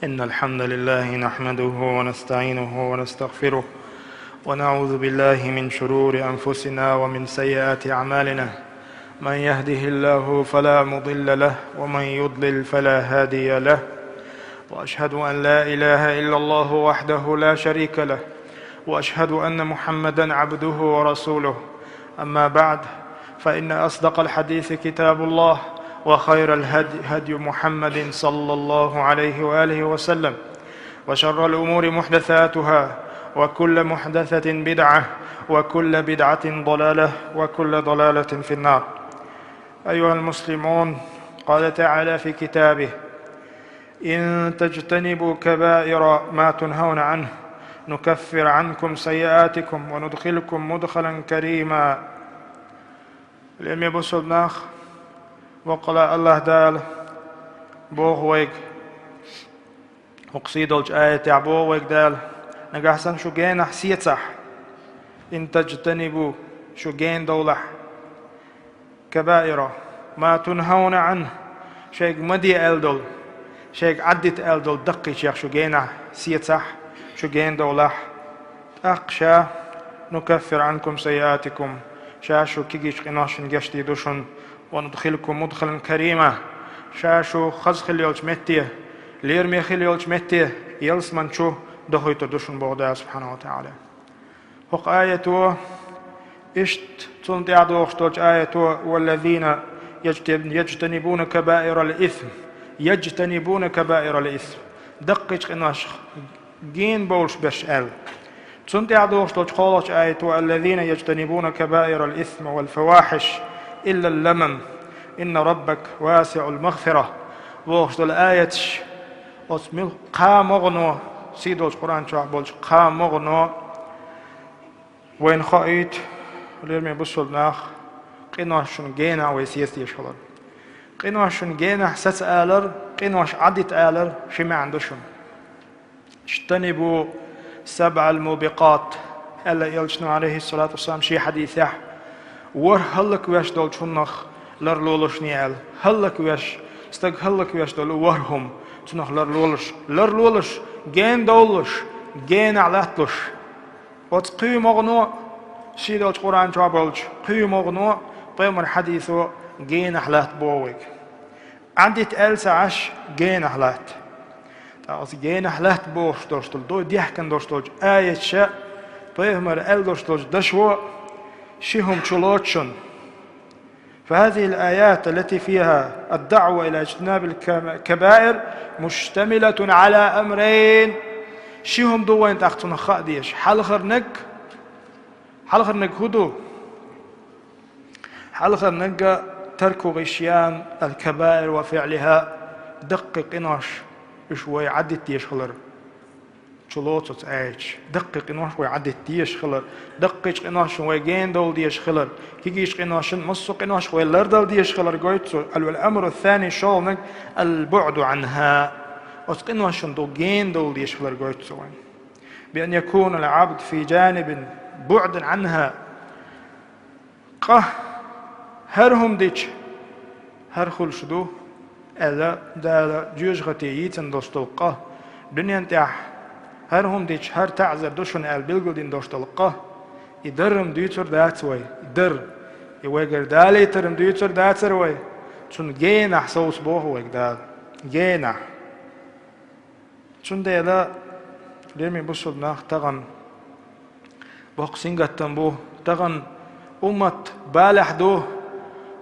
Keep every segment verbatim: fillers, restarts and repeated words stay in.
إن الحمد لله نحمده ونستعينه ونستغفره، ونعوذ بالله من شرور أنفسنا ومن سيئات أعمالنا. من يهده الله فلا مضل له، ومن يضلل فلا هادي له. وأشهد أن لا إله إلا الله وحده لا شريك له، وأشهد أن محمدا عبده ورسوله. أما بعد، فإن أصدق الحديث كتاب الله، وخير الهدي هدي محمد صلى الله عليه وآله وسلم، وشر الأمور محدثاتها، وكل محدثة بدعة، وكل بدعة ضلالة، وكل ضلالة في النار. أيها المسلمون، قال تعالى في كتابه: إن تجتنبوا كبائر ما تنهون عنه نكفر عنكم سيئاتكم وندخلكم مدخلا كريما. Лераме бусалба нах, воккхала Аллаһ Дала боху вайга, хӀокху сий долчу аятехь боху вайга Дала: нагахь санна шу генахь сецахь, ин таджтанибу, шу гена довлахь, кабаира ма тунхауна Ӏанху, шайга ма де аьлла долу, шайга Ӏаддита аьлла долу даккхийчех шу генахь сецахь, шу гена довлахь, тӀаккха ша нукаффир Ӏанкум сайиатикум, ша шу кегийчу къиношна гечдийр ду шуна, ва нудхилкум мудхалан карима, ша шу хаза хила йолчу метте, лераме хила йолчу метте, ялсаман чу дохуьйтур ду шуна боху Дала субхьанаху ва таӀала. ХӀокху аято, иштта цунна тӀаьхьа догӀуш долчу аято: «Валлазина яджтан-, яджтанибуна кабаирал исм, яджтанибуна кабаирал исм». Даккхийчу къиношх гена бовлуш берш аьлла. Цунна тӀаьхьа догӀуш долчу кхоалгӀачу аято: «Аллазина яджтанибуна кабаирал исм вал фавахиш, иллал ламам, инна раббак васиъул магфира», бохуш долу аяташ, оцу муьлхха кхаа могӀано, сий долчу Къуръан чохь болчу кхаа могӀано, вайна хоуьйту, лераме бусалба нах, къиношна генахь вай сеца дезаш хилар. Къиношна генахь саца алар, къинош Ӏаддита алар ши маьӀна ду шуна. «Иджтанибу сабъал мубикъат», аьлла элчано, алейхиссалату вассалам, шен хьадисехь, ворхӀ хӀаллаквеш долчу хӀуманах ларлолаш аьлла. ХӀаллаквеш, стаг хӀаллаквеш долу ворхӀ хӀума, цунах ларлолаш, ларлолаш, гена довлуш, генахь латталуш. Оцу кхин могӀано, сий долчу Къуръан чохь болчу кхин могӀано, пайхамар хьадисо генахь латта боху вайга. Ӏаддита аьлла ца Ӏаш, генахь латта. Ткъа оцу генахь латта бохуш долуш долу, дой дехкина долуш долчу аяташа, пайхамара аьлла долуш долчу дашо ши хӀума чулоцу шуна. فهذه الآيات التي فيها الدعوة إلى اجتناب الكبائر مشتملة على أمرين. Ши хӀума ду вайна тӀаккха цунах хаа дезаш. Хьалхарниг, хьалхарниг хӀун ду? Хьалхарниг: тарку гӀисьян ал-кабаир ва фиълиха, даккхий къинош, уьш вай Ӏаддита дезаш хилар. Чулоцу оцу аяташа. Даккхий къинош вай Ӏаддита дезаш хилар, даккхийчу къиношна вай гена довла дезаш хилар, кегийчу къиношна, массо а къиношна вай лардала дезаш хилар гойту цо. Ал-, ал-амру ас-сани, шолгӀаниг: ал-буӀду Ӏанха. Оцу къиношна ду гена довла дезаш хилар гойту цо вайна. Би ан якуна ал-Ӏабд фи джанибин буӀдан Ӏанха. Къа хӀара хӀума дича, хӀара хуьлуш ду, аьлла, Дала жоьжахате йийцина долуш долу къа. Дуьнен тӀехь хӀара хӀума дича, хӀара таӀзар ду шуна аьлла билгалдина долуш долу къа. И дарра-м дуьйцур дац вай, и дарра. И вайгара далийтар-м дуьйцур дацара вай. Цунна генахь совца боху вайга Дала. Генахь. Цундела, лераме бусалба нах, тахана боккха сингаттам бу, тахана уммат балехь ду,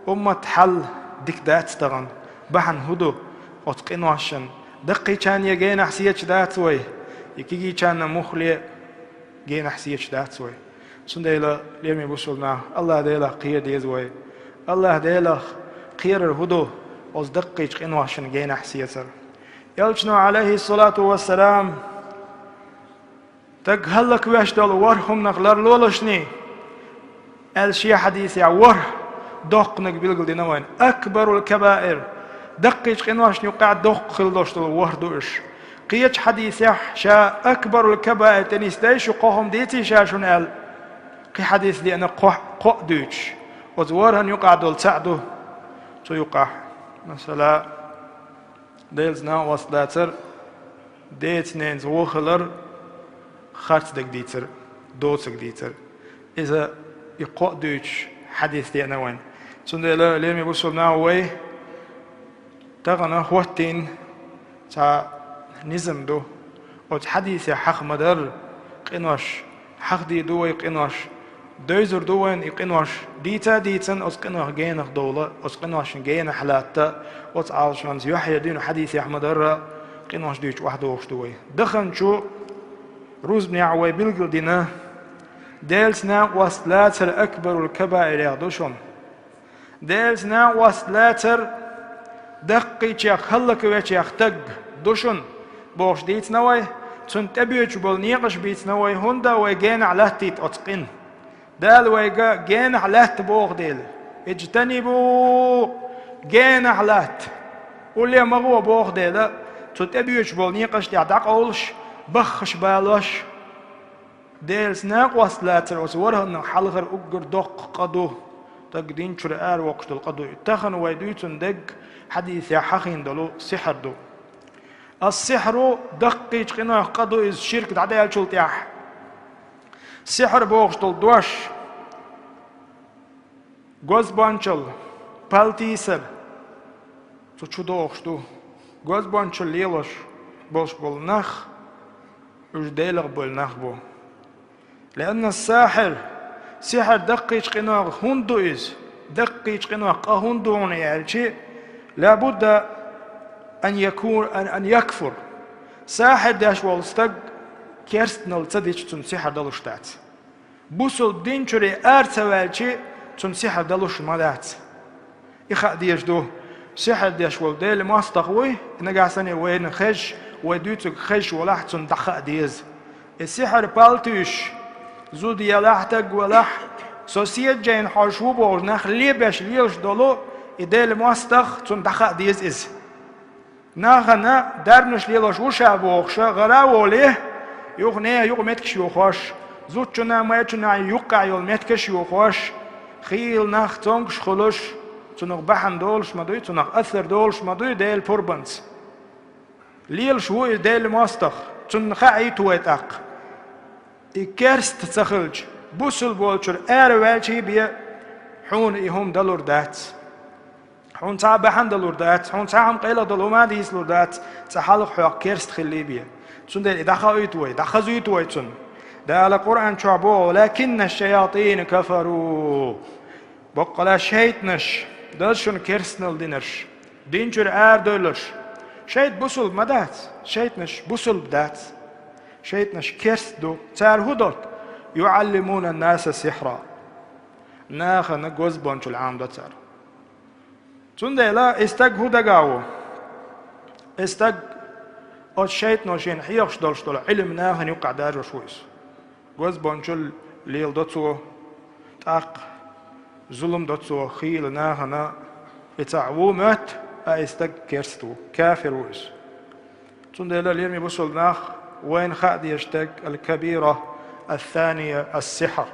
уммат хьал дика дац тахана. Бахьана хӀун ду оцу къиношна? Даккхийчарна генахь сецаш дац вай, и кегийчарна муххале генахь сецаш дац вай. Цундела, лераме бусалба нах, АллахӀ Делах кхера деза вай. АллахӀ Делах кхерар хӀун ду? Оцу даккхийчу къиношна генахь сецар. Элчано, алейхиссалату вассалам, стаг хӀаллаквеш долу ворхӀ хӀуманах ларлолаш, аьлла шен хьадисехь ворхӀ доккханиг билгалдина вайна. Акбарул кабаир, даккхийчу къиношна юкъахь доккха хила долуш долу ворхӀ ду уьш. Кхечу хьадисехь ша акбарул кабаир тӀе нисдай шу, кхо хӀума дийций ша шуна аьлла. Кхин хьадис деана кхо, кхоъ дуьйцуш. Оцу ворхӀанна юкъахь долу цхьаъ ду. Цу юкъахь, масала, Делаца накъост дацар, Деца-ненаца вон хилар харц дерг дийцар, доцург дийцар. Иза и кхоъ дуьйцуш хьадис деана вайна. Цундела, лераме бусалба нах, вай тахана хӀоттийна цхьа низам ду. Оцу хьадисехь хьаха ма-дарра къинош, хьахадийр ду вай къинош, девзар ду вайна и къинош, дийца а дийцина, оцу къинойх генах довла, оцу къиношна генахь латта, оцу Ӏалашонца юьхьера дуьйна хьадисехь ма-дарра къинош дуьйцуш охьадогӀуш ду вай. Даханчу рузбанехь вай билгалдина, Делаца накъост лацар акбарул кабаирех ду шуна. Делаца накъост лацар даккхийчех, хӀаллаквечех стаг ду шуна, бохуш дийцина вай, цунна тӀебоьдуш болу некъаш бийцина вай, хӀунда вай генахь латтийта оцу къина. Дала вайга генахь латта боху дела, иджтанибу, генахь латта, улле ма гӀо боху дела, цу тӀебоьдуш болу некъаш тӀехь дӀакъовлуш, баххаш балош. Делаца накъост лацар оцу ворхӀаннах хьалхара уггар доккха къа ду, стаг дин чуьра аравоккхуш долу къа ду. И тахана вай дуьйцун дерг хьадисехь хьахийна долу сихьр ду. Ас-сихьру, даккхийчу къинойх къа ду иза, ширк дӀадаьллачул тӀаьхьа. Сихьр бохуш долу дош, гозбончалла, палтийсар, цу чу догӀуш ду. Гозбончалла лелош болуш болу нах, уьш Делах болу нах бу. Лианна сахьир, сихьр даккхийчу къинойх хӀунда ду иза? Даккхийчу къинойх къа хӀунда ду хьуна аьлчи, лабудда ан якун, ан, ан якфур. Сахьир деш волу стаг керстанал ца дича, цунна сихьр далуш дац. Бусалба дин чуьре ара ца ваьлчи, цунна сихьр далуш ма дац. И хаа дезаш ду, сихьр деш волу Делан мостагӀа вуй, и нагахь санна вайна хезаш, вай дуьйцург хезаш валахь, цунна дӀахаа деза. И сихьр палтуьйсуш, зуда елахь, стаг велахь, со седа жайна хьожуш ву бохуш нах лебеш лелаш долу и Делан мостагӀа, цунна дӀахаа деза иза. Нахана дарбанаш лелош ву ша бохуша гӀара а волий, юха нехан юкъа меттигаш йохош, зудчунна, майрачунна юккъехь йолу меттигаш а йохош, хийла нах цомгуш хуьлуш, цунах бахьана долуш ма дуй, цунах асар долуш ма дуй Делан пурбанца. Лелаш ву и Делан мостагӀа, цунна хаийта вай тӀаккха. И керста ца хилча, бусалба волчуьра ара ваьлчий бен, хьуна и хӀума далур дац. Хьуна цхьа а бахьана далур дац, хьуна цхьа а хӀума къайладала хӀума а дийцалур дац, цкъа хьалха хьох керста хилла бен. Цундела и дӀахоуьйту вай, дӀахазуьйту вай цунна. Дала Къуръан чохь боху: «Лакинна шаятина кафару». Баккъала шайтӀанаш дара шуна керстанал динарш, дин чуьра арадевлларш. ШайтӀа бусалба ма дац, шайтӀанаш бусалба дац. ШайтӀанаш керста ду. Цара хӀун до? «Юаллимуна наса сихьра». Нахана гозбончалла Ӏамадо цара. Цундела и стаг хӀун дагахь ву? И стаг оцу шайтӀано шена хьоьхуш долуш долу Ӏилма нахана юккъехь даржош ву иза. Гозбончалла леладо цо, тӀаккха зулам до цо хийла нахана, и цхьаъ ву моьтту, а и стаг керста ву, кафир ву иза. Цундела, лераме бусалба нах, вайна хаа дезаш дерг аль-кабира ас-сания ас-сихьр.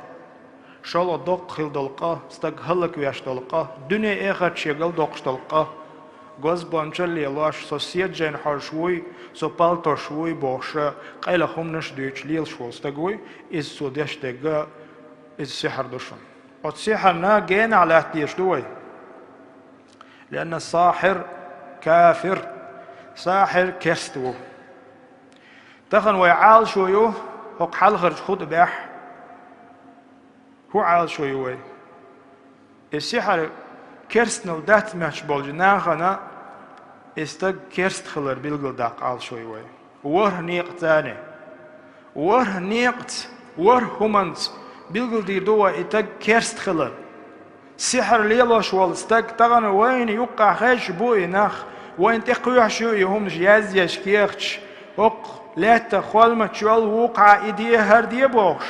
ШолгӀа доккха хила долу къа, стаг хӀаллаквеш долу къа, дуьне-эхарт шегал доккхуш долу къа. Гозбончалла лелош, со седа жайна хьожуш вуй, со палтош вуй бохуша, къайлаха хӀуманаш а дуьйцуш лелаш волу стаг вуй, иза цо деш дерг а, иза сихьр ду шуна. Оцу сихьарна генахь латта дезаш ду вай. Лианна сахьир кафир, сахьир керста ву. Тахана вай Ӏалашо ю хӀокху хьалхарчу хутбехь. ХӀун Ӏалашо ю вай? И сихьар керстанал дац моьттуш болчу нахана и стаг керста хилар билгалдаккха Ӏалашо ю вай. ВорхӀ некъаца, ворхӀ некъаца, ворхӀ хӀуманца билгалдийр ду вай и стаг керста хилар. Сихьар лелош волу стаг тахана вайна юккъехь хезаш бу и нах, вайна тӀекхоьхьуш ю и хӀуманаш язъеш кехаташ, хӀокху лаьттах холмачу йолу вукхьа и де, хӀара де бохуш,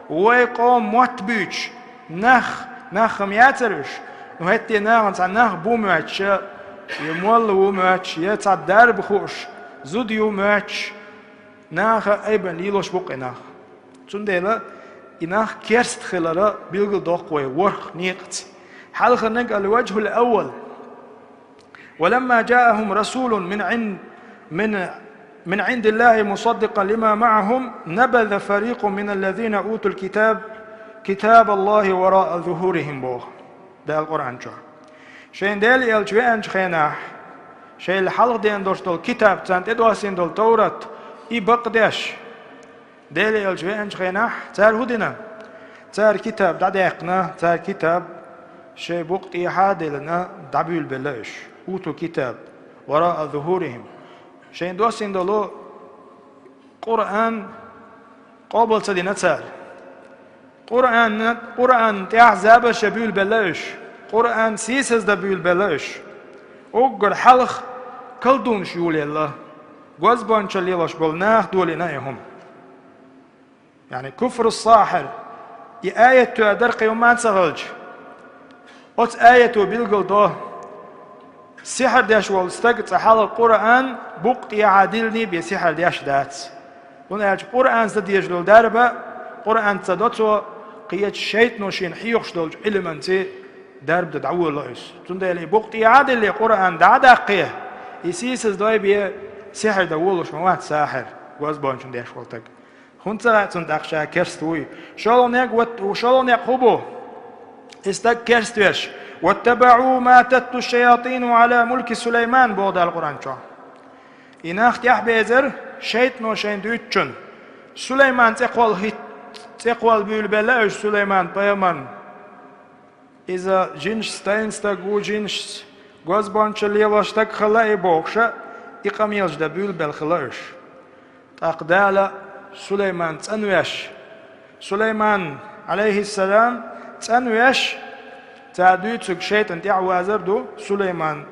вай къоман мотт буьйцуш, нах, нах-м яцара уьш, ну, хӀетте нахана цхьа нах бу моьттуш, я молла ву моьттуш, я цхьа дарба хууш зуда ю моьттуш, наха айбан лелош бу-кх и нах. Цундела и нах керста хилар билгалдоккху вай ворхӀ некъаца. Хьалхарниг аль-важхӀуль-аввал. «Ва ламма жаахум расулун мин Ӏин-, мин من عند الله مصدقا لما معهم نبذ فريق من الذين أوتوا الكتاب كتاب الله وراء ظهورهم, боху Дала Къуръан чохь. Шайн Дела элча веанчу хенахь, шайла хьалха деана долуш долу китаб, царна тӀедоссийна долу Товрат, и бакъдеш, Дела элча веанчу хенахь, цара хӀун дина? Цара китаб дӀадаьккхина, цара китаб шайн букъа тӀехьа а диллина, дӀабуьйлабелла уьш. أوتوا الكتاب وراء ظهورهم. Шайн доссийна долу Къуръан къобал ца дина цара. Къуръанна, Къуръанна тӀехь забарш буьйлабелла уьш. Къуръан сийсаздан буьйлабелла уьш. Уггар хьалха колдунаш юлаелла. Гозбанчалла лелош болу наха долийна и хӀума. Яъни, куфру сахьир. И аят тоьар дара кхин хӀумма а ца хилча. Оцу аято билгалдо, сихьр деш волу стаг цкъа хьалха Къуръан букъа тӀехьа диллиний бен сихьр деш дац. ХӀунда аьлча Къуръанца дан дезаш долу дарба Къуръанца ца до цо, кхечу шайтано шена хьоьхуш долчу Ӏилманца дарба дан дӀаволало иза. Цундела и букъа тӀехьа а дилле, Къуръан дӀа а даккхий, и сийсаздой бен сихьр дан волуш ма вац сахьир, гозбанчалла деш волу стаг. ХӀунда ца хаьа цунна тӀаккха ша керста вуй? ШолгӀа некъ, вот, шолгӀа некъ хӀун бу? И стаг керста веш: واتبعوا ما تتلو الشياطين على ملك سليمان, боху Дала Къуръан чохь. И нах тӀаьхьабезара шайтано шайна дуьйцучунна. Сулайман цӀе кхолла хӀитта, цӀе кхолла буьйлабелла уьш Сулайман-пайхамарна. Иза жинаш тайна стаг ву, жинаш гозбанчалла лелош стаг хилла и бохуша, и къамелаш дан буьйлабелла хилла уьш. ТӀаккха Дала Сулайман цӀанвеш, Сулайман, Ӏалайхиссалам, цӀанвеш, цара дуьйцург шайтӀан тӀаьхьавазар ду, Сулайман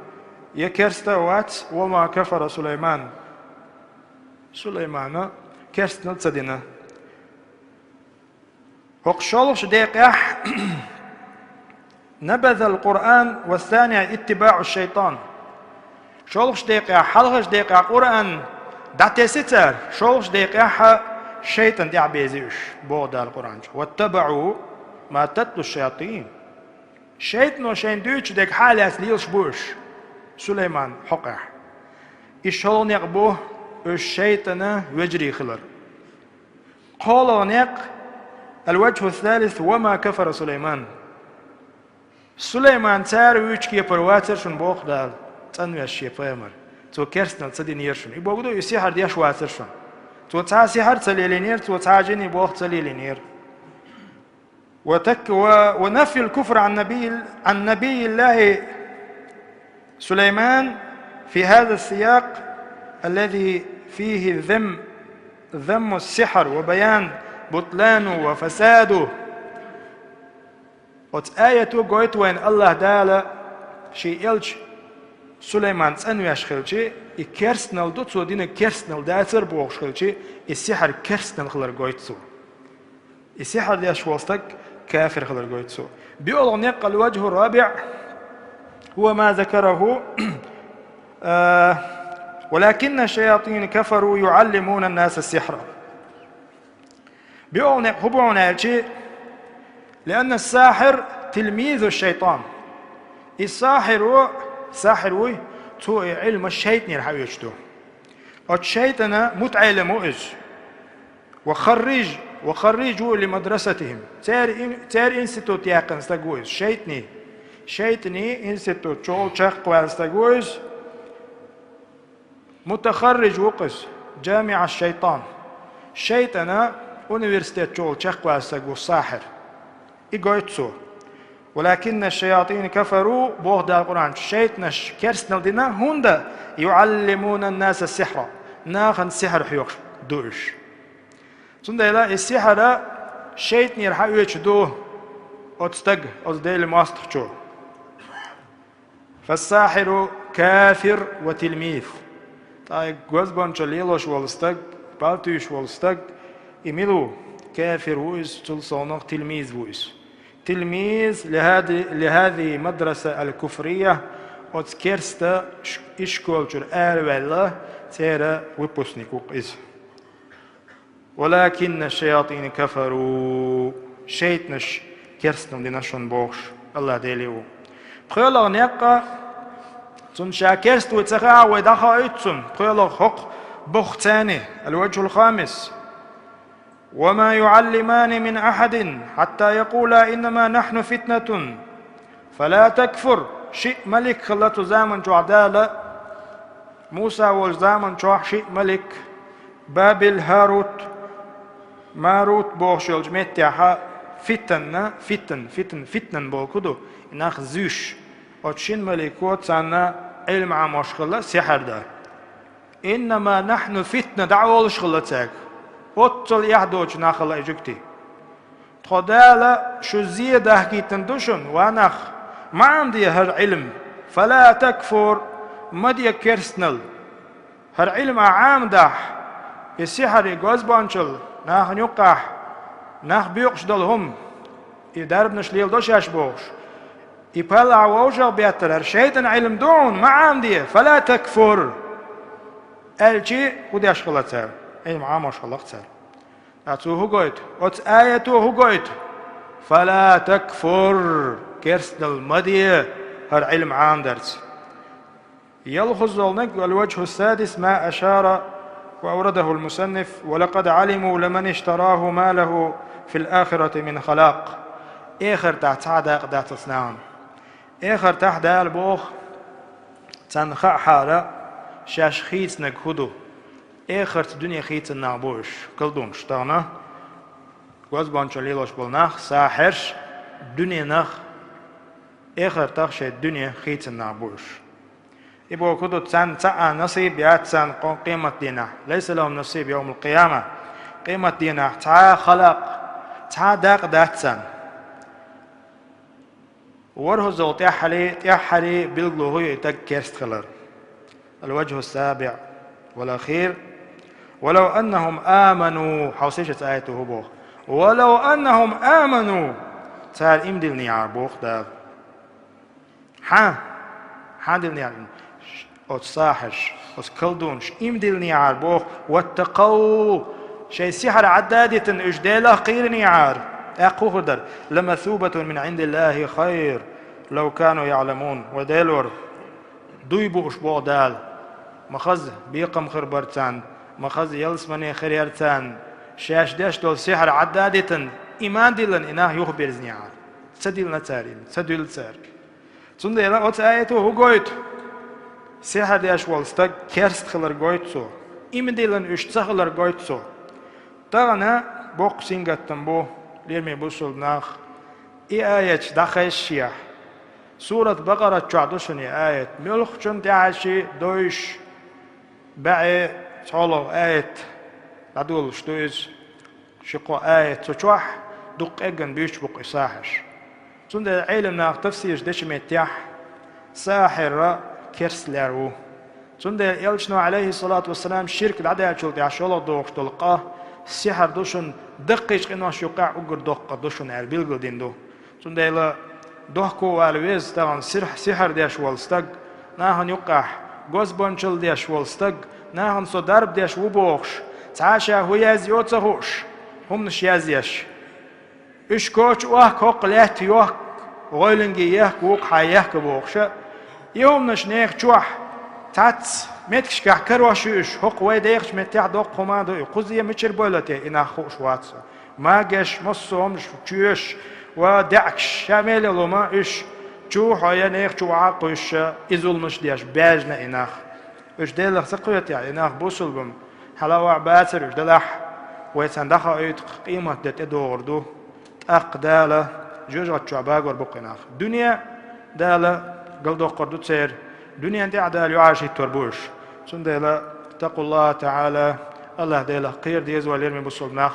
я керста а вац, وما كفر سليمان. Сулаймана керстанал ца дина. ХӀокху шолгӀачу декъехь نبذ القرآن والثاني اتباع الشيطان. ШолгӀачу декъехь, хьалхарчу декъехь Къуръан дӀатеси цара, шолгӀачу декъехь шайтӀан тӀаьхьабези уьш, боху Дала Къуръан чохь. واتبعوا ما تتلو الشياطين. ШайтӀано шайна дуьйцучу дерг хьалаьцна лелаш бу уьш Сулайман хьокъехь. И шолгӀа некъ бу уьш шайтӀана вежарий хилар. КхоалгӀа некъ, الوجه الثالث وما كفر سليمان. Сулайман цара вуьйчу кепара вацара шуна, боху Дала, цӀанвеш шен пайхамар. Цо керстанал ца динера шуна. И бохург ду, и сихьр деш вацара шуна. Цо цхьа а сихьр ца лелийнера, цо цхьа а жинийн болх ца лелийнера. وتك-، و-، ونفي الكفر عن نبي، عن نبي الله سليمان في هذا السياق الذي فيه ذم، ذم السحر وبيان بطلانه وفساده. Оцу аято гойту вайна АллахӀ Дала шен элча Сулайман цӀанвеш хилча, и керстанал ду, цо динарг керстанал дацара бохуш хилча, и сихьр керстанал хилар гойту цо. И сихьр деш волу стаг кафир хилар гойту цо. БоьалгӀа некъ, الوجه الرابع هو ما ذكره، а, ولكن الشياطين كفروا يعلمون الناس السحر. БоьалгӀа некъ хӀун бу хьуна аьлча, لأن الساحر تلميذ الشيطان. И сахьир ву, сахьир вуй, цо и Ӏилма шайтӀанера хьаоьцуш ду. Оцу шайтӀана мутаӀеллим ву иза. وخريج، وخريج لمدرستهم. Церан ин-, церан институт яьккхина стаг ву иза, шайтӀанийн. ШайтӀанийн институт чухула чекхваьлла стаг ву иза. متخرج ву-кх иза, جامع الشيطان. ШайтӀанан университет чухула чекхваьлла стаг ву сахьир. И гойту цо. ولكن الشياطين كفروا, боху Дала Къуръан чу, шайтӀанаш керстанал дина, хӀунда يعلمون الناس السحر, нахана сихьр хьоьхуш ду уьш. Цундела и сихьр шайтӀанера хьаоьцуш ду оцу стага, оцу Делан мостагӀчо. فالساحر كافر وتلميذ. Ткъа и гозбанчалла лелош волу стаг, балтуьйш волу стаг, и мила ву? Кафир ву иза, цул совнах тилмиз ву иза. تلميذ لهذه، لهذه المدرسة الكفرية, оцу керста ш-, ишколчуьра араваьлла, церан выпускник ву-кх иза. ولكن الشياطين كفروا, шайтӀанаш керстанал дина шуна бохуш, АллахӀ Деле ву. ПхоьалгӀа некъ, цунна ша керста вуй ца хаахь, вай дӀахоуьйту цунна, пхоьалгӀа хӀокху Боху царна, الوجه الخامس: «وما يعلمان من أحد حتى يقولا إنما نحن فتنة فلا تكفر». Шиъ малик хилла цу заман чохь Дала, Муса волчу заман чохь шиъ малик, Бабил, ХӀарут, Марут бохуш йолчу меттехь, фитанна, фитан, фитан, фитнан бохург ду, и нах зуьйш. Оцу шина малико царна Ӏилма Ӏамош хилла сихьар дан. «إنما نحن فتنة», дӀа олуш хилла цаьрга. Оццул эхь доцу нах хилла и жуьгтий. Тхо Дала шу зен дахкийтина ду шуна, ва нах, ма Ӏамаде хӀара Ӏилма. «فلا تكفر», ма де керстанал. ХӀара Ӏилма ахь Ӏамадахь, и сихьар, и гозбанчалла нахана юккъехь, нах боькъуш долу хӀума, и дарбанаш леладо шаьш бохуш, и пал ахь вовшах беттара, хӀара шайтӀан Ӏилма ду хьуна, ма Ӏамаде, «فلا تكفر», аьлчи, хӀун деш хилла цара? Ӏилма Ӏамош хилла-кх цара. Ткъа цо хӀун гойту? Оцу аято хӀун гойту? «فلا تكفر», керстанал ма де хӀара Ӏилма Ӏамадарца. Ялхаззалниг, الوجه السادس ما أشار وأورده المصنف: «ولقد علموا لمن اشتراه ما له في الآخرة من خلاق». Эхартахь цхьа а дакъа дац оцу нахана. Эхартахь Дала боху, царна хаахьара, шаьш хийцинарг хӀун ду. Эхартца дуьне хийцина нах бу уьш, колдунаш тахана, гозбанчалла лелош болу нах, сахьирш, дуьненах, эхартах шайн дуьне хийцина нах бу уьш. И бохург ду, царна цхьа а насиб яц царна къо-, къематдийнахь. «ليس لهم نصيب يوم القيامة». Къематдийнахь цхьа а халакъ, цхьа а дакъа дац царна. ВорхӀаззал тӀаьххьара, тӀаьххьара билгало хӀун ю и стаг керста хилар? الوجه السابع والأخير: «ولو أنهم آمنوا». Хьовсийша, оцу аято хӀун боху? «ولو أنهم آمنوا». Цара иман диллинехьара боху Дала. Хьан? Хьан диллинехьара? Оцу сахьирш, оцу колдунаш иман диллинехьара боху, «واتقوا», шайн сихьар Ӏадда а дитина, уьш Делах кхийринехьара. ТӀаккха хӀун хир дара? «لمثوبة من عند الله خير لو كانوا يعلمون». Вай Делора, дуй бу уьш боху Дала. Ма хаза бекхам хир бара царна, ма хаза ялсамане хир яра царна, шаьш деш долу сихьар Ӏадда а дитина, иман диллина и нах юхабирзинехьара. Ца диллина цара иман, ца дуьллу цара. Цундела оцу аято хӀун гойту? Сихьар деш волу стаг керста хилар гойту цо. Иман диллина уьш ца хилар гойту цо. Тахана боккха сингаттам бу, лераме бусулба нах, и аяташ дӀахезчахь. Сурат Бакъарат чохь ду шуна и аят. Муьлххачунна тӀаьхьа ши дойуш, баьӀе цхьолгӀа аят дӀадолуш ду иза. Ши-кхо аят цу чохь дукха кӀегган буьйцуш бу-кх и сахьирш. Цундела Ӏелам наха тафсираш дечу меттехь сахьир керста лер ву. Цундела Элчано, Ӏалайхиссалату вассалам, ширк дӀадаьллачул тӀаьхьа шолгӀа дохуш долу къа сихьар ду шуна, даккхийчу къинош юккъехь уггар доккха къа ду шуна аьлла билгалдина ду. Цундела дохко а вала веза тахана сир-, сихьар деш волу стаг, нахана юккъехь гозбанчалла деш волу стаг, нахана со дарба деш ву бохуш, цхьа а ша хӀун язйо а ца хууш, хӀуманаш язъеш. Уьш коча охка, хӀокху лаьтта йохка, гӀойланге ехка, вукху хьан ехка бохуш а, и хӀуманаш нехан чохь цхьацца меттигашкахь карош ю уьш, хӀокху вай дехачу меттехь доккха хӀума а ду и, кхуза мичара бойла те, и нах хууш вац со. Магеш, массо а хӀуманаш, чоьш, ва даьӀахкаш, ша мел йолу хӀума уьш чу хьо я нехан чу охьа а кхуьйсуш, и зуламаш деш, баьжна и нах. Уьш Делах ца кхетахь, и нах бусулба ма, хьала охьа бацара уьш делахь, вай царна дӀахоуьйту-кх, къематде тӀедогӀур ду. ТӀаккха Дала жоьжахати чохь багор бу-кх и нах. Дуьне Дала галдоккхур ду церан, дуьненан тӀехь Дала юьхьӀаьржа хӀиттор бу уьш. Цундела, اتقوا الله تعالى, АллахӀ Делах кхера деза вай, лераме бусулба нах.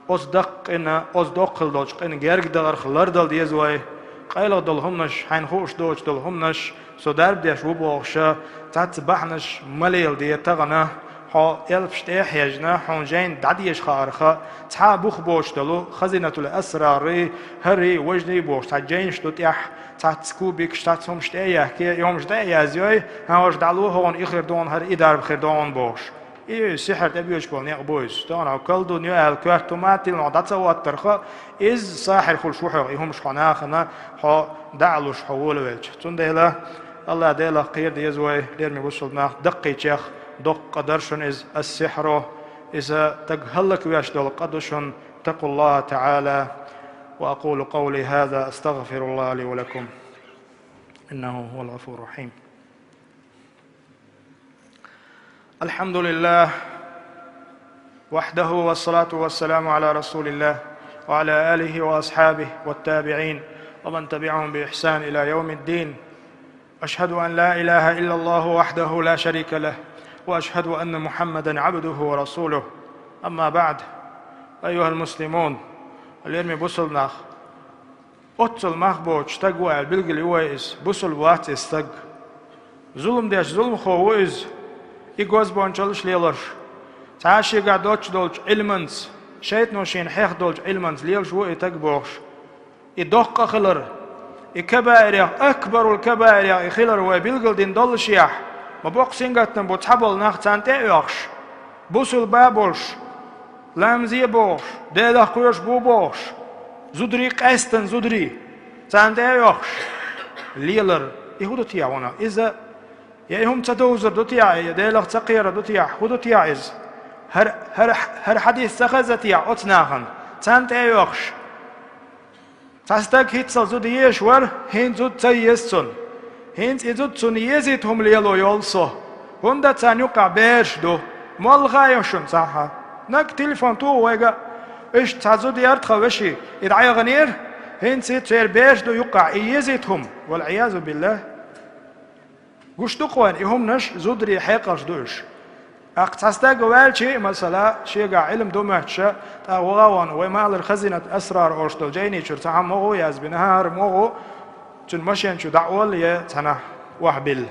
Оцу даккхийна, оцу доккхал долчу къина герга дахарх лардала деза вай. Къайлаха долу хӀуманаш, хьайна хууш доцуш долу хӀуманаш, со дарба деш ву бохуш а, цхьацца бахьанаш ма леладе тахана, хьо элпаш тӀе а хьежна, хьуна жайна дӀадеша хаарх а, цхьа а бух боцуш долу, Хазинатул асрарий, хӀарий, важний бохуш цхьа жайнаш ду тӀехь, цхьацца кубикаш, цхьацца хӀумаш тӀе а яхке, и хӀумаш дӀа а язйой, хӀан, важа дӀало хӀокхунна, и хир ду хьуна, хӀара и дарба хир ду хьуна бохуш. И сихьар тӀебоьдуш болу некъ бу иза. Тахана хьо колдун ю аьлла, коьрта хӀума а тиллина хьо дӀа ца хӀоттарх, иза сахьир хуьлуш ву хьох, и хӀумаш хьо нахана хьо дӀа а луш, хьо волавелча. Цундела АллахӀ Делах кхера деза вай, лераме бусулба нах, даккхийчех Доккха дар шуна иза, ас-сихьру, иза таг хӀаллаквеш долу къа ду шуна, اتقوا الله تعالى. وأقول قولي هذا أستغفر الله لي ولكم. إنه هو الغفور الرحيم. الحمد لله وحده والصلاة والسلام على رسول الله وعلى آله وأصحابه والتابعين ومن تبعهم بإحسان إلى يوم الدين. أشهد أن لا إله إلا الله وحده لا شريك له، وأشهد أن محمدا عبده ورسوله. أما بعد، أيها المسلمون, лераме бусулба нах, оццул мах боцу стаг ву аьлла билгал ю вай иза, бусулба вац иза стаг. Зулам деш зуламхо ву иза, и гозбончаллаш лелош, цхьа шегахь доцуш долчу Ӏилманца, шайтано шена хьех долчу Ӏилманца лелаш ву и стаг бохуш. И доккха хилар, и кабаирех, акбарул кабаирех и хилар вай билгал дина доллушехь, ма боккха сингаттам бу цхьаболу нах царна тӀе а оьхуш, бусулба а болуш, ламазе а бохуш, Делах кхоьруш бу бохуш, зударий, къаьстина зударий, царна тӀе а оьхуш, лелар. И хӀун ду техьа ванах? Иза я и хӀума ца довзар ду техьа, я Делах ца кхерар ду техьа, хӀун ду техьа иза? ХӀара, хӀара, хӀара хьадис ца хеза техьа оцу нахана, царна тӀе а оьхуш? Цхьа стаг хӀинццалц зуда езаш вара, хӀинца зуда ца еза цунна. ХӀинца и зуда цунна езийта хӀума лело йолу со. ХӀунда царна юккъехь бераш ду? Молла хаьа шуна цхьанхьа? Нагахь телефон туху вайга, иштта цхьа зуда яра тхан вешин, и дӀаяханера, хӀинца и церан бераш ду юккъехь, и езийта хӀума. والعياذ بالله. Гуш ду-кх вайна и хӀуманаш, зударий хьекъалш ду уьш. ТӀаккха цхьа стаг ваьлча, масала, шегахь Ӏилма ду моьттуш, тӀаккха ваха а вахана, вай ма-аллара, «Хазинат асрар» олуш долу жайни чуьра цхьа хӀума ма гӀо язбина, хӀара ма гӀо, цуьнан машен чу дӀа а волла, я цхьанхьа охьабилла.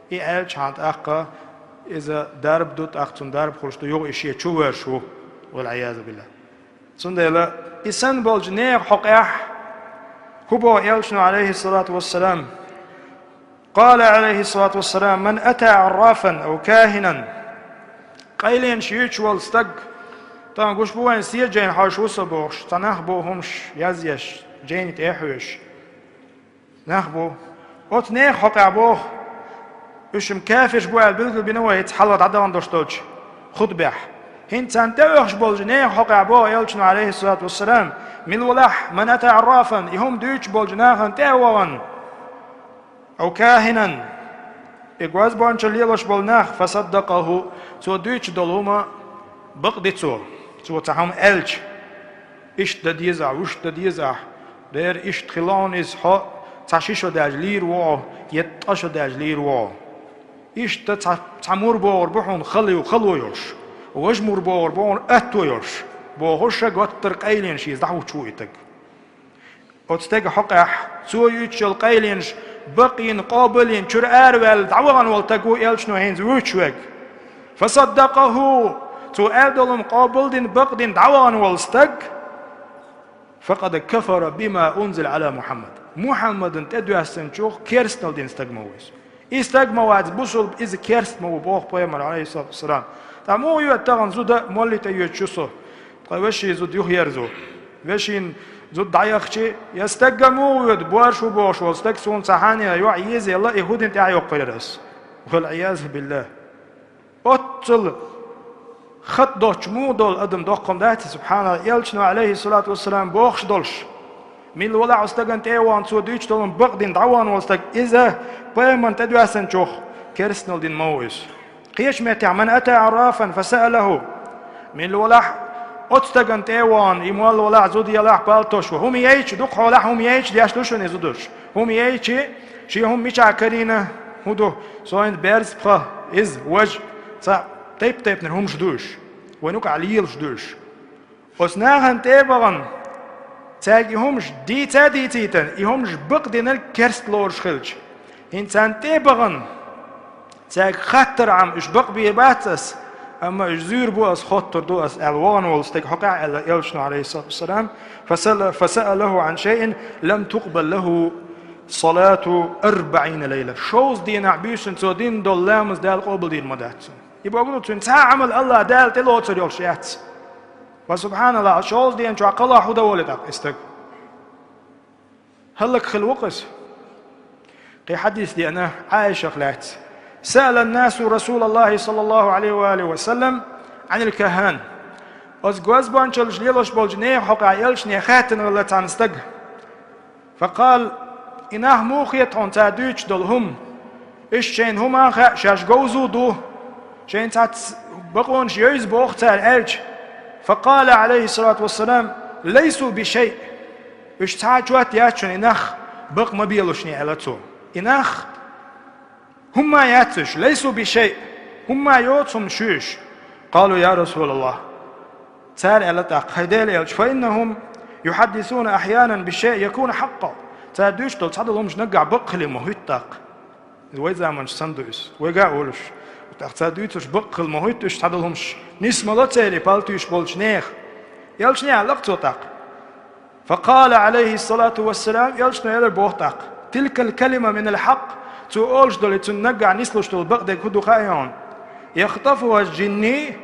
И аьлчахьана тӀаккха иза дарба ду, тӀаккха цунна дарба хуьлуш ду, юха и шен чу воьрзуш ву. والعياذ بالله. Цундела и санна болчу нехан хьокъехь хӀун боху элчано, алейхиссалату вассалам? قال عليه الصلاة والسلام: من أتى عرافا أو كاهنا. Къайленаш юьйцуш волу стаг, тахана гуш бу вайн сежайна хьожуш ву со бохуш, цхьа нах бу хӀумаш язъеш, жайни тӀе а хьоьжуш. Нах бу. Оцу нехан хьокъехь боху, уьш-м кафирш бу аьлла билгал бина вай хӀинца хьалха дӀадахана долуш долчу хутбехь. ХӀинца царна тӀе а оьхуш болчу нехан хьокъехь боху элчано, алейхиссалату вассалам, мила валахь, من أتى عرافا, и хӀума дуьйцуш болчу нахана тӀе а вахана, أو كاهنا, и гозбончалла лелош болу нах, فصدقه, цо дуьйцуш долу хӀума бакъди цо, цо цхьа хӀума аьлча, иштта дан деза ахь, вуьшта дан деза ахь, дера иштта хилла хьуна иза, хьо цхьа ши шо даьржа лийр ву хьо, я ткъа шо даьржа лийр ву хьо. Иштта цхьа, цхьа мур богӀур бу хьуна хало, хало йолуш, важа мур богӀур бу хьуна атто йолуш, бохуш, ша готтара къайленаш еза дӀахӀуттуш ву и стаг. Оцу стеган хьокъехь, цо юьйцуш йолу къайленаш бакъйина, къобалйина, чуьра араваьлла дӀавахана волу стаг ву элчано хӀинца вуьйцуш верг. فصدقه, цо аьлла долу хӀума къобалдина, бакъдина дӀавахана волу стаг, فقد كفر بما أنزل على محمد. Мухьаммадана тӀедоьссинчух керстанал дина стаг ма ву иза. И стаг ма вац бусулба, иза керста ма ву, боху пайхамара, алейхиссалату вассалам. Ткъа муха йоьду тахана зуда, молли тӀе йоьдуш ю со? Тхан вешин зуда юхаерзо. Вешин зуда дӀаяхча, я стагга муха воьду, боьрша ву бохуш волу стаг суна цхьа хьанеха йоӀ езаелла, и хӀу дина тӀаьхьа йоккхур яра ас? والعياذ بالله. Оццул хатӀ доцчу муха долу адам доккха ма дац, субхьаналлахӀ, элчано, алейхиссалату вассалам, бохуш долуш. Мила валахь оцу стагана тӀе а вахана, цо дуьйцуш долу хӀума бакъдина дӀавахана волу стаг, иза пайхамарна тӀедоьссинчух керстанал дина ма ву иза. Кхечу меттехь, من أتى عرافا فسأله. Мила валахь оцу стагана тӀе а вахана, и молла валахь, зуда елахь, палтош ву. ХӀума яйча, дукха хьолахь хӀума яйча деш ду шуна и зудаш. ХӀума яйча, шен хӀума мичахь карийна, хӀун ду, со хӀинца берза, пха, иза, важа, цхьа тайп-тайпанара хӀумаш ду уьш. Вайна юкъахь лелаш ду уьш. Оцу нахана тӀе а бахана, цаьрга и хӀумаш дийца а дийцийтина, и хӀумаш бакъдинарг керста лоруш хилча, хӀинца царна тӀе а бахана, цаьрга хаттар Ӏама, уьш бакъбийр бац ас, амма уьш зуьйр бу ас, хоттур ду ас, аьлла вахана волу стеган хьокъехь, аьлла элчано, алейхиссалату вассалам, فسأل-, فسأله عن شيء لم تقبل له صلاة أربعين ليلة. Шовзткъа дийнахь буьйсанна цо дина долу ламаз Дала къобалдийр ма дац цуьнан. И бохург ду, цуьнан цхьа а Ӏамал АллахӀ Дала тӀелоцур йолуш яц. Ва субхьаналлахӀ, шовзткъа ден чохь кхалахь хӀун дан волу тӀаккха и стаг? ХӀаллакьхилла ву-кх иза. Кхин хьадис деана Ӏайшах лаьцна. سأل الناس رسول الله صلى الله عليه وآله وسلم عن الكهان. Оцу гозбуанчаллаш лелош болчу нехан хьокъехь элчане хаьттина хилла цхьана стага. فقال: «И нах муха хета хьуна цара дуьйцуш долу хӀума? Иштта шайна хӀума а хаьа, шаьш говза а ду, шайна цхьацца бакъонаш йовза боху цара», — аьлча. فقال عليه الصلاة والسلام: «ليسوا بشيء». Уьш цхьа а чот яц шуна, и нах бакъ ма белушний, аьлла цо. И нах хӀумма яц уьш, «ليسوا بشيء», хӀумма йоцу хӀума шуьш. قالوا: «يا رسول الله». Цара аьлла тӀаккха: «ХӀай Делан элча, فإنهم يحدثون أحيانا بشيء يكون حقا». Цара дуьйцуш долу цхьадолу хӀумаш наггахь бакъ хилла ма хӀуьтту тӀаккха. Вай заманчу санна ду иза, вайга а олуш. ТӀаккха цара дуьйцурш бакъ хилла ма хӀуьтту уьш цхьадолу хӀумаш. Нисса ма ло церан пал туьйсуш болчу нехан. Элчане аьлла-кх цо тӀаккха. فقال عليه الصلاة والسلام, элчано элира боху тӀаккха: «تلك الكلمة من الحق». Цо олуш долу, цунна наггахь нислуш долу бакъдерг хӀун ду хаьий хьуна? «يخطفها الجني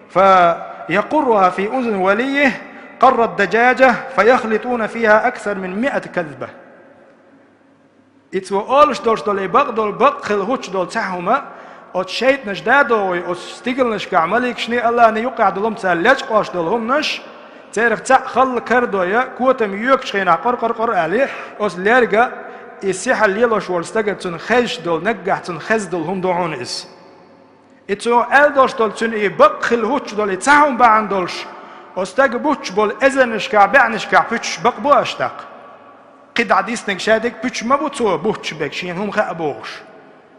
فيقرها في أذن وليه قر الدجاجة فيخلطون فيها أكثر من مائة كذبة». И цо олуш долуш долу, и бакъдолу, бакъ хилла хӀуттуш долу цхьа хӀума, оцу шайтӀанаша дадогӀий, оцу стигалнашкахь маликашний, Аллахьний юккъехь долу хӀума цара лечкъош долу хӀуманаш, церах цхьаъ халла карадой, котам йоькучу хенахь къор-къор-къор аьлла, оцу лерга и сихьр лелош волу стага цунна хезаш долу, наггахь цунна хезна долу хӀума ду хьуна иза. И цо аьлла долуш долу, цуьнан и бакъ хилла хӀуттуш долу, и цхьа хӀума бахьана долуш, оцу стага буттуш болу эзарнашкахь, бӀеннашкахь пуьчаш бакъ бу аша тӀаккха? КхидӀа диснарг шадерг пуьчаш ма бу цо буттуш берг, шена хӀума хаьа бохуш.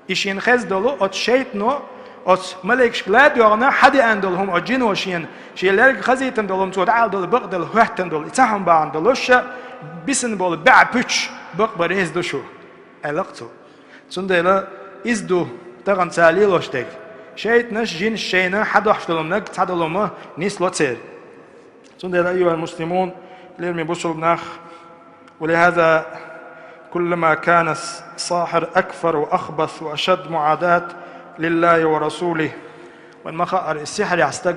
И шена хезна долу оцу шайтӀано, оцу маликашка ла а доьгӀна, хьадеана долу хӀума оцу жино шена, шен лерга хазийтина долу хӀума цо дӀаала долу, бакъдолу хӀоьттина долу, и цхьа хӀума бахьана долуш, бисина болу бӀе пуьчаш бакъ бара хезна ду шу, аьлла-кх цо. Цундела иза ду тахана цара лелош дерг. ШайтӀанаш, жинаш шайна хьадохьуш долу хӀума, наггахь цхьадолу хӀума нисло церан. Цундела, أيها المسلمون, лераме бусулба нах, ولهذا كلما كان الساحر أكفر وأخبث وأشد معاداة لله ورسوله. Вайн ма хаъара, и сихьрехь стаг,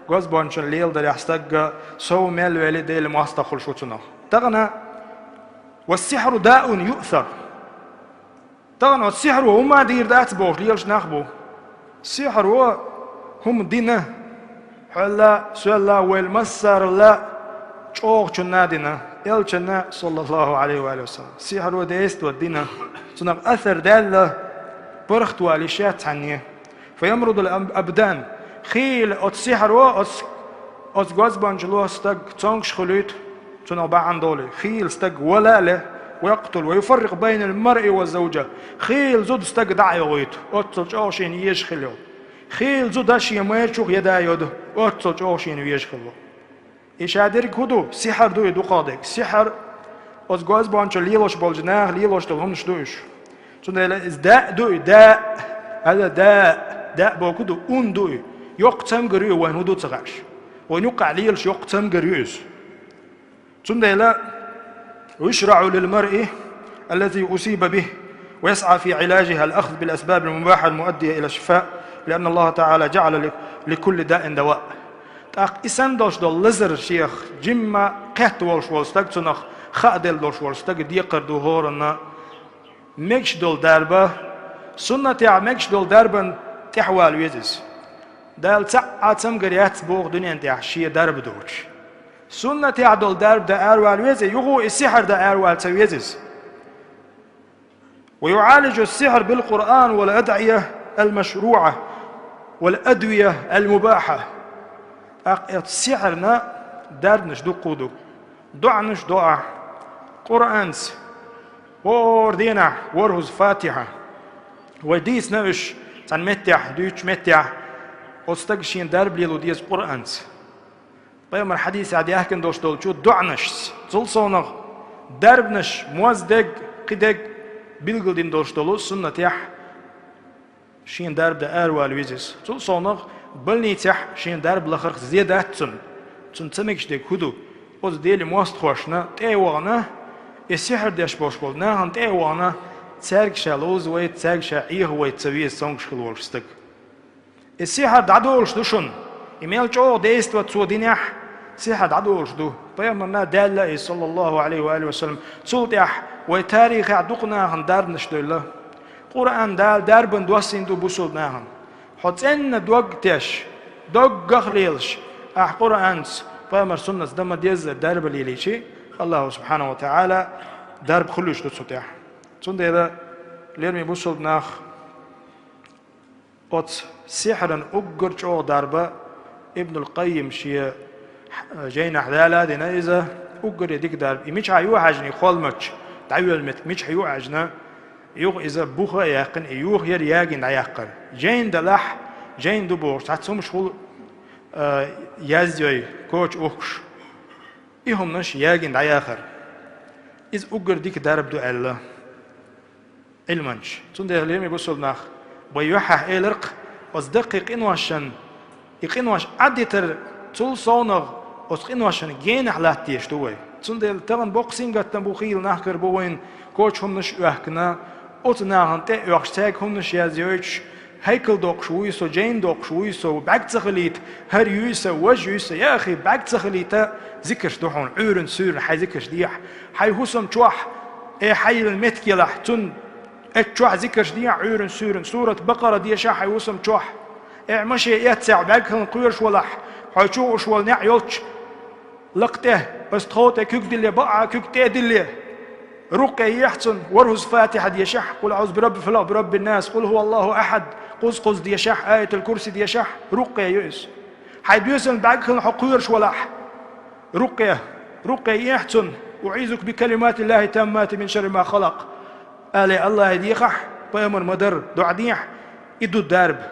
гозбуанчалла леладарехь стаг, сов мел вели Делан мостагӀ хуьлуш ву цунах. Тахана: «والسحر داء يؤثر». Тахана оцу сихьро хӀумма а дийр дац бохуш лелаш нах бу. Сихьро хӀума дина, хьоьлла, соьлла, вайл массаралла чӀогӀачунна а дина, элчанна, саллаллаху Ӏалайхи ва алихи ва саллам. Сихьро дейсто дина, цунах асар даьлла, паргӀатвала йиш яц цхьанне. فيمرض الأبدان. Хийла оцу сихьро оцу, оцу гозбуанчалло стаг цомгуш хуьлуьйту, цунах бахьана долий. Хийла стаг вала а ле, ويقتل ويفرق بين المرء وزوجه. Хийла зуда стаг дӀа а йохуьйту, оццул чӀогӀа шена езаш хилла йолу. Хийла зуда шен майрачух яда а йоду, оццул чӀогӀа шена везаш хилла волу. И шадерг хӀун ду? Сихьр ду и дукхахдерг. Сихьр оцу гозбуанчалла лелош болчу наха лелош долу хӀуманаш ду уьш. Цундела иза даа ду и, даа. Ала даа, даа бохург ду, ун ду и. Йоккха цамгар ю и, вайна хӀун ду ца хаьаш. Вайна юккъехь лелаш йоккха цамгар ю иза. Цундела: «ويشرع للمرء الذي أصيب به ويسعى في علاجه الأخذ بالأسباب المباحة المؤدية إلى الشفاء، لأن الله تعالى جعل لكل داء دواء». ТӀаккха и санна долуш долу лазар шех жимма кхетта волуш волу стаг, цунах хаа делла долуш волу стага декхар ду хӀоранна мегаш долу дарба, суннатехь мегаш долу дарбан тӀаьхьавала веза иза. Дала цхьа а цамгар яц боху дуьнен тӀехь шен дарба доцуш. Суннатехь долу дарба дан аравала веза, юха и сихьр дан аравала ца веза иза. ويعالج السحر بالقرآن والأدعية المشروعة والأدوية المباحة. ТӀаккха оцу сихьрна дарбанаш дуккха а ду. ДоӀанаш до ахь Къуръанца, хӀора дийнахь ворхӀазза Фатихьа. Вай дийцина уьш цхьана меттехь, дуьйцучу меттехь, оцу стага шена дарба лело деза Къуръанца. Пайхамар хьадисехь даьхкина долуш долчу доӀанашца. Цул совнах дарбанаш, моз дерг, кхин дерг билгалдина долуш долу суннатехь шена дарба дан аравала веза иза. Цул совнах больницехь шена дарба лахарх зе дац цунна. Цунна ца мегаш дерг хӀун ду? Оцу Делан мостагӀошна тӀе а вахана, и сихьр деш болуш болу нахана тӀе а вахана, цаьрга ша ловза вайта, цаьрга ша Ӏеха вайта ца веза цомгуш хила волуш стаг. И сихьр дӀадолуш ду шуна. И мел чӀогӀа дейсто цо динехь, сихьр дӀадолуш ду. Пайхамарна даьлла и, саллаллаху Ӏалайхи ва алихи ва саллам. Цул тӀаьхьа вай тарихехь дукха нахана дарбанаш девлла. Къуръан Дала дарбан доссийна ду бусалба нахана. Хьо цӀена дог теш, доггах лелаш, ахь Къуръанца, пайхамар суннатца дан ма деззара дарба лелийча, Аллаху субхьанаху ва тагӀала дарба хуьлуш ду цу тӀехь. Цундела, лераме бусалба нах, оцу сихьран уггар чӀогӀа дарба Ибнул Къаййим шен жайнахь дала а дина иза, уггаре дика дарба. И мичахь ю хьаьжна, и холмач дӀайоьлла меттиг мичахь ю хьаьжна, юха иза буха а яьккхина, и юха яра ягийна дӀаяккхар. Жайна далахь, жайна ду бохуш, цхьацца хӀумаш хула, а, яздой, коча ухкуш. И хӀуманаш ягийна дӀаяхар. Иза уггар дика дарба ду аьлла Ӏилманчаша. Цундела, лераме бусалба нах, вай юьххьехь элира-кх, оцу даккхий къиношна, и къинош Ӏадитар, цул совнагӀа оцу къиношна генахь латта дезаш ду вай. Цундела тахана боккха сингаттам бу, хийла нах кара бу вайна коча хӀуманаш а оьхкина, оцу нахана тӀе а оьхуш, цаьрга хӀуманаш яздойтуш, хӀайкал доккхуш вуй со, жайна доккхуш вуй со, бӀаьрг ца хилийта, хӀара юй сан, важа юй сан, я ахи, бӀаьрг ца хилийта, зикарш ду хьуна, Ӏуьйранна, суьйранна хьайн зикарш дехьа. Хьайн хӀусам чохь, э, хьайна меттиг елахь, цунна эццахь зикарш дехьа, Ӏуьйранна, суьйранна, сурат Бакъара дешахь хьайн хӀусам чохь. Э, машен эццехь, бӀаьрг хиларна кхоьруш валахь, хьо чу хууш волу неӀ йолчу лакха тӀе, аса тхов тӀе куьг дилле, бакъахьа куьг тӀе а дилле, рукъя ехьа цунна, ворхӀазза фатихьа дешахь, къул аӀузу бираббил фалакъ, бираббин нас, къул хӀува Аллаху ахьад, кхузза-кхузза дешахь, аятул курси дешахь, рукъя ю иза. Хьайн доьсална бӀаьрг хиларна хьо кхоьруш валахь, рукъя, рукъя ехьа цунна, уӀизука бикалиматиллахи таммати мин шарри ма халакъ. Ала Аллахье дехахь, пайхамар ма-дарра, доӀа дехьа, и ду дарба.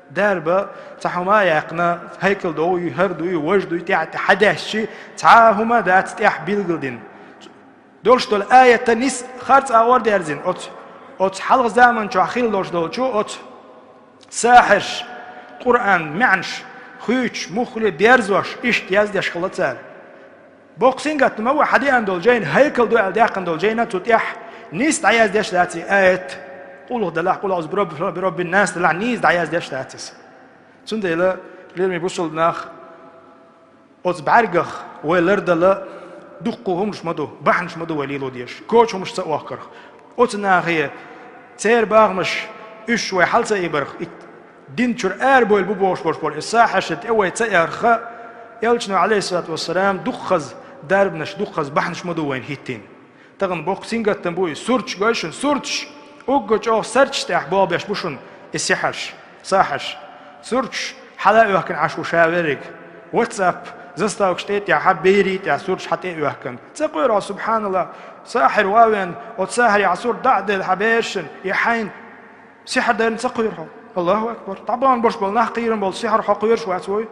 Дарба, цхьа хӀума а яьккхина, хӀайкал догӀуй, хӀара дуй, важа дуй, тӀехь-тӀехь хьадаьстича, цхьа а хӀума дац тӀехь билгалдина. Долуш долу аят а нис харц агӀор дерзина оцу, оцу хьалха заман чохь хилла долуш долчу оцу сахьирша Къуръан маьӀнаш хуьйцуш, муххале берзош, иштта яздеш хилла цара. Боккха сингаттам а ву, хьан деана долу жайна, хӀайкал ду аьлла даьккхина долу жайна цу тӀехь нийса дӀаяздеш дац и аят. Къулху далахь, къул аӀузу бираббил фалакъ, бираббин нас далахь нийса дӀаяздеш дац иза. Цундела, лераме бусалба нах, оцу бӀаьргах вай лардала дуккха хӀуманаш ма ду, бахьанаш ма ду вай лело дезаш, коча хӀуманаш ца охкарх. Оцу нахе церан бахамаш, уьш вай хьала ца ийбарх, и дин чуьра арабевлла бу бохуш болуш болу и сахьиршна тӀе вай ца эрх, Элчано, Ӏалайхиссалату вассалам, дуккхаза дарбанаш, дуккхаза бахьанаш ма ду вайна хӀиттийна. Тахана боккха сингаттам бу и. Сурташ гой шуна, сурташ, уггар чӀогӀа сурташ тӀехь болх беш бу шуна и сихьарш, сахьарш. Сурташ хьала а оьхкина Ӏаш ву ша верриг. WhatsApp, заставкаш тӀе а тӀехь, хьан берийн тӀехь сурташ хьан тӀе а оьхкина. Ца кхоьру хьо, субхьаналлахӀ, сахьир ван вен, оцу сахьаре хьан сурт дӀа а делла, хьан берашна, я хьайна сихьар дарна ца кхоьру хьо. Аллаху акбар. ДӀабахана болуш болу нах кхийрина болу сихьар хьо кхоьруш вац вуй?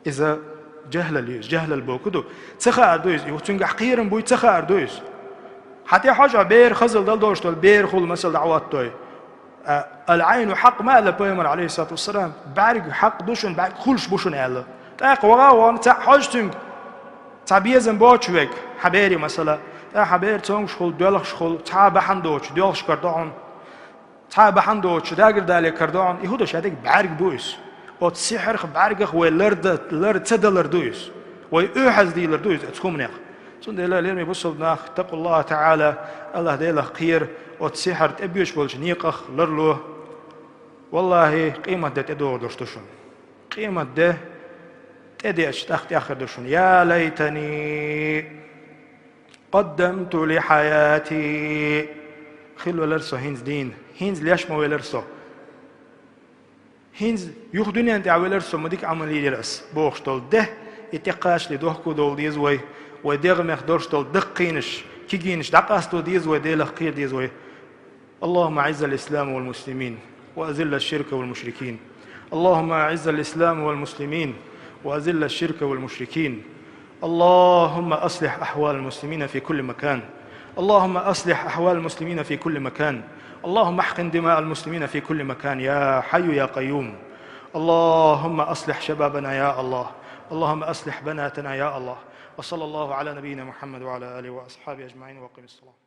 Иза жахӀлал ю иза, жахӀлал бохург ду. Ца хаар ду иза, и цуьнгахь кхерам буй, ца хаар ду иза. Хьан тӀе хьожа бер хазалла дала долуш долу, бер хула масала дӀахӀоттадой. А, ал-Ӏайну хьакъ ма аьлла пайхамар, Ӏалайхиссалату вассалам, бӀаьрг хьакъ ду шуна, бӀаьрг хуьлуш бу шуна аьлла. ТӀаккха ваха а вахана, цхьаъ хьожа цуьнга, цхьа безам боцуш верг, хьан берийн масала, тӀаккха хьан бер цомгуш хуьлу, доьлхуш хуьлу, цхьа а бахьана доцуш, доьлхуш карадо хьуна. Цхьа а бахьана доцуш, дагардале карадо хьуна, и хӀун ду шадерг, бӀаьрг бу иза. Оцу сихьарх, бӀаьргах вай ларда-, лар ца далар ду иза. Вай оьхьаздийлар ду иза оцу хӀуманех. Цундела, лераме бусалба нах, اتقوا الله تعالى, АллахӀ Делах кхера, оцу сихьар тӀебоьдуш болчу некъах ларло. ВаллахӀи, къематде тӀедогӀур долуш ду шуна. Къематде тӀедеача тӀаккха тӀехь хир ду шуна: يا ليتني قدمت لحياتي. Хилла велара со хӀинца дийна, хӀинца леш ма велара со. ХӀинца юха дуьнен тӀехь велара со, ма дика Ӏамал йийр яра ас, бохуш долу де, и тӀекхачале дохко довла деза вай, вай дегӀамех долуш долу даккхийнаш, кегийнаш дӀакъасто деза вай, Делах кхера деза вай. اللهم أعز الإسلام والمسلمين وأذل الشرك والمشركين. اللهم أعز الإسلام والمسلمين وأذل الشرك والمشركين. اللهم أصلح أحوال المسلمين في كل مكان. اللهم أصلح أحوال المسلمين في كل مكان. اللهم احقن دماء المسلمين في كل مكان يا حي يا قيوم. اللهم أصلح شبابنا يا الله. اللهم أصلح بناتنا يا الله. وصلى الله على نبينا محمد وعلى آله وأصحابه أجمعين. وأقم الصلاة.